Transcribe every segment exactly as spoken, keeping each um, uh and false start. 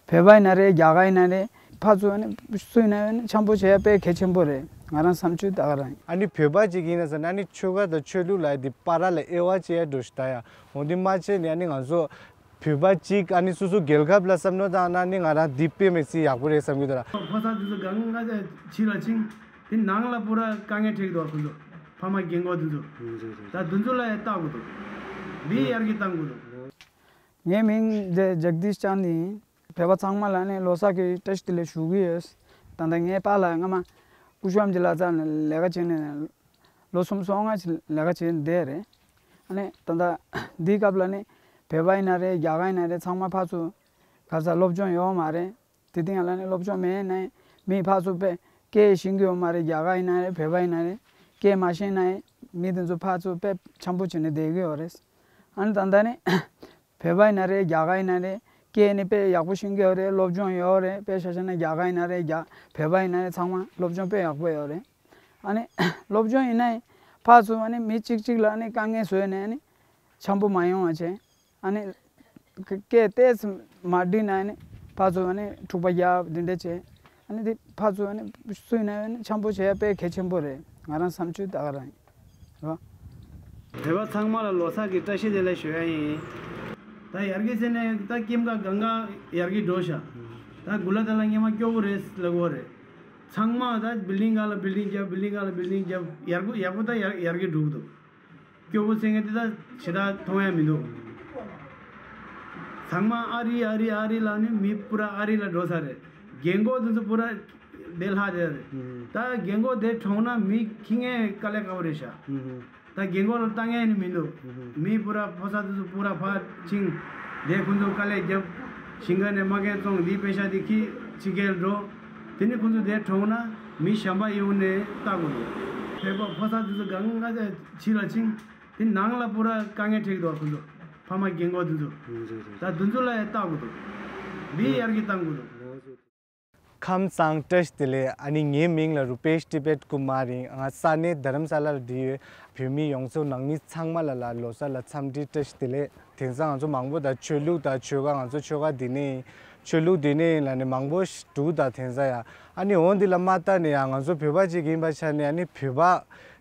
བོད་པ་ཡིན་ན་རེད། རྒྱ་གར་ཡིན་ན་རེད། ཕར་ཚུར་ཨ་ནི་སུ་ཡིན་ན་ཡང་ཨ་ནི་འཆམ་པོ་བྱེད་ཡ་དཔེ་གལ་ཆེན་པོ་རེད། ང་རང་བསམ་ཚུལ་ད་ག་རང་ཡིན། ཨ་ནི་བོད་པ་ཅིག་ཡིན་ན་ཟེར་ན་ཨ་ནི་ཆོལ་ཁ་དང་ཆོས་ལུགས་ལབ་ཡ་དེ་བར་ལ་དབྱེ་བ་ཕྱེ་ཡ་འགྲོ་ཞིག་ད་ཡ། འོ་འདི་མ་བྱས་ནས་ཨ་ནི་ང་ཚོ་བོད་པ་གཅིག་ཨ་ནི་སོ་སོ་རྒྱལ་ཁབ་ལ་བསམ་བློ་བཏང་ན་ནི་ང་རང་འདི་དཔེ་མི་སྲིད་ཡག་པོ་རེད་བསམ་གྱི་འདུག་ལ། ཕོ་གསར་དེ་ཚོ་གང་ག་ཚད་ཕྱི་ལ་ཕྱིན། དེ་ནང་ལ་པུ་ར་དཀའ་ངལ་འཕྲད་ཀྱི་འདུག་ཁོ་ཚོ་ཕ་མ་རྒན་གོག་དེ་ཚོ། ད་དེ་ཚོ་ལ་ཡང་བལྟ་དགོས་འདུག་འདི་ཡར་རྒྱས་གཏང་དགོས་འདུག་ངའི་མིང་འདི་ཇག་དིཤ་ཅན་ཡིན། བོད་པ་ཚང་མ་ལ་ནི་ལོ་གསར་གྱི་བཀྲ་ཤིས་བདེ་ལེགས་ཞུ་གི་ཡོད། ད་ལྟ་ངའི་པཱ་ལགས་སྔ་མ་སྐུ་ཞབས་ཀྱི་ལ་ཙ་ནས་ལས་ཀ་བྱས་ནས་ལོ་གསུམ་སོ་ལྔ་ཅིག་ལས་ཀ་བྱས་བསྡད་རེད། ཨ་ནི་ད་ལྟ་འདིའི་སྐབས་ལ་ནི་བོད་པ་ཡིན་ན་རེད། རྒྱ་གར་ཡིན་ན་རེད། ཚང་མ་ཕར་ཚུར་ག་ས་སློབ་སྦྱོང་ཡོད་མ་རེད། དེ་སྟེང་ལ་ནི་སློབ་སྦྱོང་མེད་ནའི་མི་ཕར་ཚུར་དཔེ་སྐད་ཤེས་ཀྱི་ཡོད་མ་རེད། རྒྱ་གར་ཡིན་ན་རེད། བོད་པ་ཡིན་ན་རེད། སྐད་མ་ཤེས་ནའི་མི་དེ་ཚོ་ཕར་ཚུར་དཔེ་འཆམ་པོ་བྱས་ནས་བསྡད་ཀྱི་ཡོད་རེད། ཨ་ནི་ད་ལྟ་ནི་བོད་པ་ཡིན་ན་རེད། རྒྱ་གར་ཡིན་ན་རེད། སྐད་ནི་དཔེ་ཡག་པོ་ཤེས་ཀྱི་ཡོད་རེད། སློབ་སྦྱོང་ཡོད་རེད། དཔེ་ཆ་བཞག་ན་རྒྱ་གར་ཡིན་ན་རེད། རྒྱ་བོད་པ་ཡིན་ན་རེད། ཚང་མ་སློབ་སྦྱོང་དཔེ་ཡག་པོ་ཡོད་རེད། ཨ་ནི་སློབ་སྦྱོང་ཡིན་ནའི་ཕར་ཚུར་ཨ་ནི་མི་གཅིག་གཅིག་ལ་ཨ་ནི་དཀའ་ངལ་བཟོས་ནས་ཨ་ནི་འཆམ་པོ་མ་ཡོང་བ་བྱས། ཨ་ནི་སྐད་ཏོག་ཙམ་མ་འགྲིག་ན་ཨ་ནི་ཕར་ཚུར་ཨ་ནི་འཁྲུག་པ་རྒྱབ་འདི་འདྲ་བྱས། ཨ་ནི་དེ་ཕར་ཚུར་ཨ་ནི་སུ་ཡིན་ན་ཡང་ཨ་ནི་འཆམ་པོ་བྱེད་ཡ་དཔེ་གལ་ཆེན་པོ་རེད། ང་རང་བསམ་ཚུལ་ད་ག་རང་ཡིན། རེད་བ། བོད་པ་ཚང་མ་ལ་ལོ་གསར་གྱི་བཀྲ་ཤིས་བདེ་ལེགས་ཞུ་ཡ་ཡིན། ད་ཡར་རྒྱས་ཟེར་ནས་ད་ཀེམ་ཀ་གང་ག་ཡར་རྒྱས་འགྲོ་ཤག་ད་གུ་ལ་ད་ལ་སྔོན་མ་སྐྱོ་པོ་རེད་ལབ་གོ་རེད། ཚང་མ་ད་བིལ་ཌིང་ག་ལ་བིལ་ཌིང་རྒྱབ། བིལ་ཌིང་ག་ལ་བིལ་ཌིང་རྒྱབ། ཡག་པོ་ཡག་པོ་ད་ཡར་ཡར་རྒྱས་འགྲོ་གི་འདུག་སྐྱོ་པོ་ཟེར་མཁན་དེ་ད་ཞེ་དྲག་མཐོང་ཡ་མི་འདུག་ཚང་མ་ཨ་རི་ཨ་རི་ཨ་རི་ལབ་ནས་མི་པུ་ར་ཨ་རི་ལ་འགྲོ་ས་རེད། རྒན་གོག་དེ་ཚོ་པུ་ར་བདེ་ལྷག་དེ་རེད། ད་རྒན་གོག་དེ་གྲོངས་ན་མི་ཁྱི་ངན་དཀའ་ལས་ཁག་པོ་རེད་ཤག་ད་རྒན་གོག་ལ་ལྟ་མཁན་ནི་མི་འདུག་མི་པུ་ར་ཕོ་གསར་དེ་ཚོ་པུ་ར་ཕར་ཕྱིན། དེ་ཁོ་ཚོ་དཀའ་ལས་རྒྱབ། ཞིང་ཁ་ནས་མ་ཁན་བཙོང་། འདི་པེ་ཤ་དེ་ཁྱི་ཕྱི་རྒྱལ་འགྲོ། དེ་ནི་ཁོ་ཚོ་དེ་གྲོངས་ན་མི་གཞན་པ་ཡོང་ནས་ལྟ་དགོས་འདུག་བོད་པ་ཕོ་གསར་དེ་ཚོ་གང་ག་ཚད་ཕྱི་ལ་ཕྱིན། དེ་ནང་ལ་པུ་ར་དཀའ་ངལ་འཕྲད་ཀྱི་འདུག་ཁོ་ཚོ་ཕ་མ་རྒན་གོག་དེ་ཚོ། ད་དེ་ཚོ་ལ་ཡང་ལྟ་དགོས་འདུག་འདི་ཡར་རྒྱས་གཏང་དགོས་འདུག་ཁམས་བཟང་བཀྲ་ཤིས་བདེ་ལེགས། ཨ་ནི་ངའི་མིང་ལ་རུ་པེཤ་ཏི་བེད་ཀུ་མར་ཡིན། ང་ས་གནས་རྡ་རམ་ས་ལ་ལ་བསྡད་ཡོད། བོད་མི་ཡོངས་རྫོགས་ནང་མི་ཚང་མ་ལ་ལ་ལོ་གསར་ལ་འཚམས་འདྲི་བཀྲ་ཤིས་བདེ་ལེགས། དེང་སང་ང་ཚོ་མང་པོ་ད་ཆོས་ལུགས་ད་ཆོལ་ཁ་ང་ཚོ་ཆོལ་ཁ་འདི་ནས་ཡིན། ཆོས་ལུགས་འདི་ནས་ཡིན་ལབ་ནས་མང་པོ་ཞིག་འདུག་ད་དེང་སང་ཡ། ཨ་ནི་འོ་འདི་ལ་མ་ལྟ་ནས་ཡ་ང་ཚོ་བོད་པ་ཅིག་ཡིན་པ་ཆ་ནས་ཨ་ནི་བོད་པ་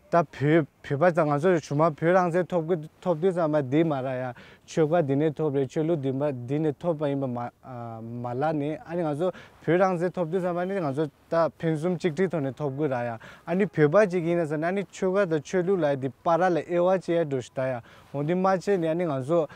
ད་བོད་བོད་པ་ད་ང་ཚོ་ཞུ་མ་བོད་རང་བཙན་ཐོབ་གི་ཐོབ་དུས་ཙམ་པ་འདི་མ་ར་ཡ། ཆོལ་ཁ་འདི་ནས་ཐོབ་རེད། ཆོས་ལུགས་འདི་མ་འདི་ནས་ཐོབ་པ་ཡིན་པ་མ་ཨ་མ་ལ་ནས་ཨ་ནི་ང་ཚོ་བོད་རང་བཙན་ཐོབ་དུས་ཙམ་པ་ནི་ང་ཚོ་ད་ཕུན་སུམ་གཅིག་སྒྲིལ་ཐོག་ནས་ཐོབ་དགོས་ར་ཡ། ཨ་ནི་བོད་པ་ཅིག་ཡིན་ན་ཟེར་ན་ཨ་ནི་ཆོལ་ཁ་དང་ཆོས་ལུགས་ལ་འདི་བར་ལ་དབྱེ་བ་ཕྱེ་ཡ་འགྲོ་ཞིག་ད་ཡ། འོ་འདི་མ་བྱས་ནས་ཨ་ནི་ང་ཚོ་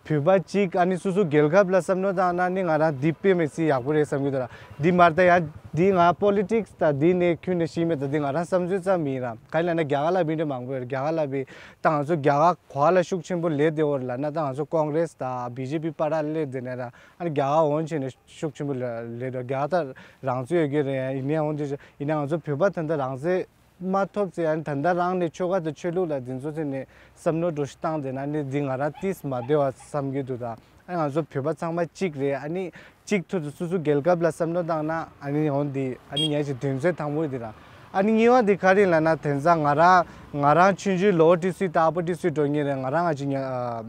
བོད་པ་གཅིག་ཨ་ནི་སོ་སོ་རྒྱལ་ཁབ་ལ་བསམ་བློ་བཏང་ན་ནི་ང་རང་འདི་དཔེ་མི་སྲིད་ཡག་པོ་རེད་བསམ་གྱི་འདུག་ར། འདི་མར་ད་ཡ་འདི་ང་པོ་ལི་ཊིག་སི་ད་འདི་ནས་ཁྱོན་ནས་ཤེས་མེད། ད་འདི་ང་རང་བསམ་ཚུལ་ཙམ་ཡིན་ར། ག་ལ་ན་རྒྱ་གར་ལ་མི་འདྲ་མང་པོ་ཡོད། རྒྱ་གར་ལ་བི་ད་ང་ཚོ་རྒྱ་གར་གོ་ལ་ཤུགས་ཆེན་པོ་ལས་དེ་བོར་ལ་ན་ད་ང་ཚོ་ཀོང་རེ་སི་ད་བི་ཇེ་པི་བར་ལ་ལས་དེ་ནས་ར། ཨ་ནི་རྒྱ་གར་འོང་བྱས་ནས་ཤུགས་ཆེན་པོ་ལ་ལས་འགྲོ། རྒྱ་གར་ད་རང་བཙན་ཡོད་ཀྱི་རེད། ཡིན་ནའི་འོང་དེ་ཡིན་ན་ང་ཚོ་བོད་པ་ད་ལྟ་རང་བཙན་མ་ཐོབ་ཚེ་ཨ་ནི་ད་ལྟ་རང་ནས་ཆོལ་ཁ་དང་ཆོས་ལུགས་ལ་འདི་ཚོ་ཚེ་ནས་བསམ་བློ་འགྲོ་ཞིག་བཏང་དེ་ན་ནི་འདི་ང་རང་ཏིས་མ་བདེ་བ་བསམ་གྱི་འདུག་ད་ཨ་ང་ཚོ་བོད་པ་ཚང་མ་གཅིག་རེད། ཨ་ནི་གཅིག་ཐུག་ཏུ་སོ་སོ་རྒྱལ་ཁབ་ལ་བསམ་བློ་བཏང་ན་ཨ་ནི་འོང་འདི་ཨ་ནི་ངས་ཅིག་དོན་ཚན་དང་པོ་འདི་རང་ཨ་ནི་གཉིས་པ་འདི་ག་རེ་ལབ་ན་དེང་སང་ང་རང་ང་རང་ཆུང་ཆུང་ལོ་ཏི་སུའི་ད་ཨ་ཕོ་ཏི་སུའི་འགྲོ་ངེས་རེད། ང་རང་ང་ཅིག་ཉ་ཨ།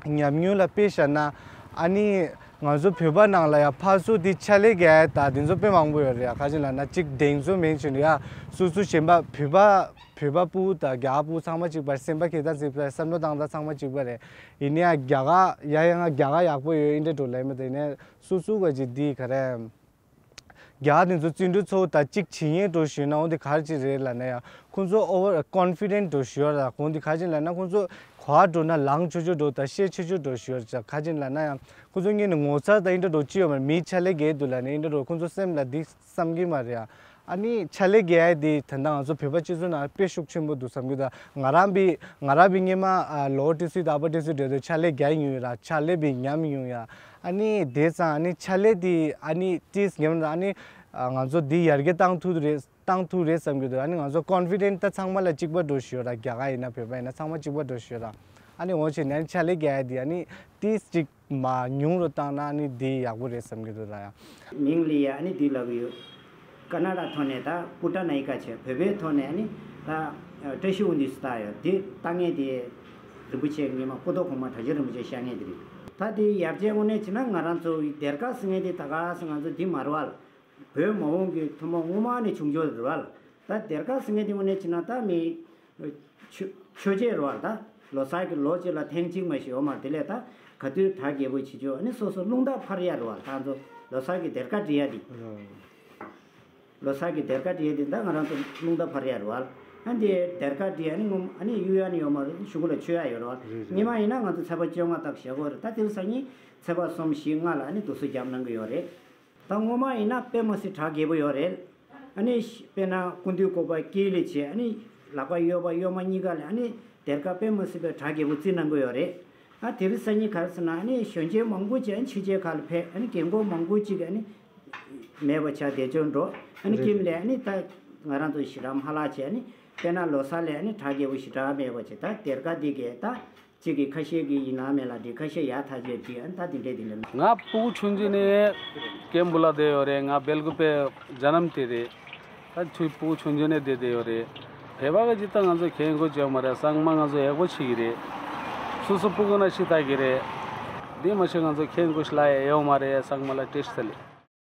ཉམས་མྱོང་ལ་དཔེ་བཞག་ན་ཨ་ནི་ང་ཚོ་བོད་པ་ནང་ལ་ཡ་ཕར་ཚུར་དེ་ཕྱག་ལས་རྒྱག་ཡ་ད་དེ་ཚོ་དཔེ་མང་པོ་ཡོད་རེད་ཡ། ག་ཅི་ལབ་ན་གཅིག་གདེང་ཚོད་མེད་ཕྱིན་ཡ་སོ་སོ་གཞན་པ་བོད་པ་བོད་པ་སྤུ་དང་རྒྱ་སྤུ་ཚང་མ་གཅིག་པ་རེད། སེམས་པ་ཁེ་ད་ཚིག་པ་བསམ་བློ་བཏང་ད་ཚང་མ་གཅིག་པ་རེད། ཡིན་ནའི་ཡ་རྒྱ་གར་ཡ་ཡ་ང་རྒྱ་གར་ཡག་པོ་ཡོད་ཨིན་འདྲ་འགྲོ་ལབ་མ་ད་ཡིན་ནའི་སོ་སོ་ག་ཅིག་འདི་ག་རེ། རྒྱ་དེ་ཚོ་བརྩོན་འགྲུས་ཚོ་ད་གཅིག་བྱེད་ཉེན་འགྲོ་ཞུས་ན་འོ་འདི་ག་རེ་ཅིག་རེད་ལབ་ན་ཡ། ཁོང་ཚོ་over confident འགྲོ་ཞུ་ཡ་ར། ཁོང་འདི་ག་ཅིག་ལབ་ན་ཁོང་ཚོ་ག་འགྲོ་ན་ལངས་ཆོག་ཆོག་འགྲོ་ད་བཤད་ཆོག་ཆོག་འགྲོ་ཞུ་ཡ་ར། ག་ཅིག་ལབ་ན་ཡ་ཁོང་ཚོ་ངོས་ནས་ངོ་ཚ་ད་ཨིན་འདྲ་འགྲོ་ཅི་ཡོད་མ་རེད། མི་ཕྱག་ལས་རྒྱག་འདུག་ལབ་ནས་ཨིན་འདྲ་འགྲོ་ཁོང་ཚོ་སེམས་ལ་འདི་བསམ་གི་མ་རེད་ཡ། ཨ་ནི་ཕྱག་ལས་རྒྱག་ཡ་འདི་ད་ལྟ་ང་ཚོ་བོད་པ་སྤྱི་ཚོགས་ནང་དཔེ་ཤུགས་ཆེན་པོ་འདུག་བསམ་གི་འདུག་ང་རང་བི་ང་རང་བི་སྔོན་མ་ལོ་ཏི་སུའི་ད་པ་ཏི་སུའི་འགྲོ་དུས་ཕྱག་ལས་རྒྱག་མྱོང་ཡོད་ར། ཕྱག་ལས་བི་ཉམས་མྱོང་ཡ། ཨ་ནི་དེ་ཙང་ཨ་ནི་ཕྱག་ལས་དེ་ཨ་ནི་ཏིས་ཉམས་ར། ཨ་ནི་ང་ཚོ་འདི་ཡར་རྒྱས་བཏང་ཐུབ་རེད་བཏང་ཐུབ་རེད་བསམ་གྱི་འདུག་ཨ་ནི་ང་ཚོ་ཀོན་ཕི་ཌེན་ཊི་ད་ཚང་མ་ལ་གཅིག་པ་འགྲོ་ཞུ་ཡོད་ར། རྒྱ་གར་ཡིན་ན་བོད་པ་ཡིན་ན་ཚང་མ་གཅིག་པ་འགྲོ་ཞུ་ཡོད་ར། ཨ་ནི་འོ་བྱས་ནས་ཨ་ནི་ཕྱག་ལས་རྒྱག་ཡ་དེ་ཨ་ནི་ཏིས་གཅིག་མ་ཉུང་རུ་བཏང་ན་ཨ་ནི་འདི་ཡག་པོ་རེད་བསམ་གྱི་འདུག་ལ་ཡ། མིང་ལ་ཡ་ཨ་ནི་འདི་ལབ་གི་ཡོད། ཀ་ན་ཌ་ཐོག་ནས་ད་པུ་ཊ་ནཱ་ཡི་ཀ་བྱས། བོད་པའི་ཐོག་ནས་ཨ་ནི་ད་བཀྲ་ཤིས་འོ་འདི་སུ་ད་ཡོད་དེ་ལྟ་ངན་དེ་རིན་པོ་ཆེ་སྔོན་མ་སྐུ་ཐོག་གོང་མ་གྲགས་ཆེན་རིན་པོ་ཆེ་ཤར་ངེས་དེ་རེད། ད་དེ་ཡར་རྒྱས་དངོས་གནས་བྱས་ན་ང་རང་ཚོ་སྡེར་ཁ་ཟེར་མཁན་དེ་ད་ག་ཟེར་ང་ཚོ་འདི་མ་རེད་བ། བོད་མ་འོངས་ཀྱི་ཐུན་མོང་སྔོན་མ་ནས་བྱུང་ཆོག་རེད་བ། ད་སྡེར་ཁ་ཟེར་མཁན་དེ་དངོས་གནས་བྱས་ན་ད་མི་ཆོས་ཆོས་ཆོས་ཆེན་རེད་བ། ད་ལོ་གསར་གྱི་ལོ་གཅིག་ལ་ཐེངས་གཅིག་མ་ཞིག་ཡོད་མ་རེད། དེ་ལས་ད་ག་དུས་གྲ་རྒྱས་པོ་བྱེད་ཆོག་ཨ་ནི་སོ་སོ་རླུང་རྟ་འཕར་ཡ་རེད་བ། ད་ང་ཚོ་ལོ་གསར་གྱི་སྡེར་ཁ་སྒྲིག་ཡ་དེ། ལོ་གསར་གྱི་སྡེར་ཁ་སྒྲིག་ཡ་དེ་ད་ང་རང་ཚོ་རླུང་རྟ་འཕར་ཡ་རེད་བ། ཨ་འདི་སྡེར་ཁ་སྒྲིག་ཨ་ནི་ངོ་ཨ་ནི་གཡུག་ཡ་ནི་ཡོད་མ་རེད། གཞུག་གུ་ལ་མཆོད་ཡ་ཡོད་རེད་བ། རེད་རེད། སྔོན་མ་ཡིན་ན་ང་ཚོ་ཚེས་པ་བཅོ་ལྔ་དག་བཞག་གི་རེད། ད་དེ་རིང་སང་ཉིན་ཚེས་པ་གསུམ་བཞི་ལྔ་ལ་ཨ་ནི་དུས་སུ་རྒྱབ་གནང་གི་ཡོད་རེད། ད་སྔོན་མ་ཡིན་ན་དཔེ་མི་སྲིད་གྲ་རྒྱས་པོ་ཡོད་རེད། ཨ་ནི་དཔེར་ན་སྐུ་མདུན་སྐུ་པར་དཀྱིལ་ལས་བྱས། ཨ་ནི་ལག་པ་གཡས་པ་གཡོན་མ་གཉིས་ཀ་ལ་ཨ་ནི་སྡེར་ཁ་དཔེ་མི་སྲིད་པའི་གྲ་རྒྱས་པོ་བརྩིགས་གནང་གི་ཡོད་རེད། ཨ་དེ་རིང་སང་ཉིན་ག་རེ་ཟེར་ན་ཨ་ནི་གཞོན་སྐྱེས་མང་པོ་ཅིག་ཨ་ནི་ཕྱི་རྒྱལ་ཁག་ལ་ཕེབས། ཨ་ནི་རྒན་གོག་མང་པོ་ཅིག་ཨ་ནི་མེད་པ་ཆགས་བསྡད་ཆོག་འགྲོ། ཨ་ནི་རེད། ཀིམ་ལས་ཨ་ནི་ད་ང་རང་ཚོ་ཞེ་དྲག་མ་ལྷག་བྱས། ཨ་ནི་དཔེར་ན་ལོ་གསར་ལས་ཨ་ནི་གྲ་རྒྱས་པོ་ཞེ་དྲག་མེད་པ་བྱས། ད་སྡེར་ཁ་འདི་གས་ད། གཅིག་གིས་ཁ་ཤས་ཀྱིས་ཡིན་ན་མེད་ལ་འདི་ཁ་ཤས་ཡར་ཐག་ཆོད་འདི་ཨ་ནི་ད་འདི་འདྲས་འདི་འདྲས། ང་སྤུ་གུ་ཆུང་ཆུང་ནས་ཀེམ་བུ་ལ་བསྡད་ཡོད་རེད། ང་སྦེལ་ཀོབ་པའི་རྒྱ་ནམ་དེ་རེད། ད་ཆུ་སྤུ་གུ་ཆུང་ཆུང་ནས་བསྡད་བསྡད་ཡོད་རེད། བོད་པ་གི་ཇི་ལྟར་ང་ཚོ་ཁྱེད་མགོ་བརྗོད་མ་རེད། ཚང་མ་ང་ཚོ་ཡག་པོ་བྱེད་ཀྱི་རེད། སོ་སོ་སྤུ་གུ་ན་ཤི་ཐག་གི་རེད། འདི་མ་ཤི་ང་ཚོ་ཁྱེད་མགོ་ཤི་ལ་ཡ་ཡོད་མ་རེད། ཚང་མ་ལ་བཀྲ་ཤིས་བདེ་ལེགས།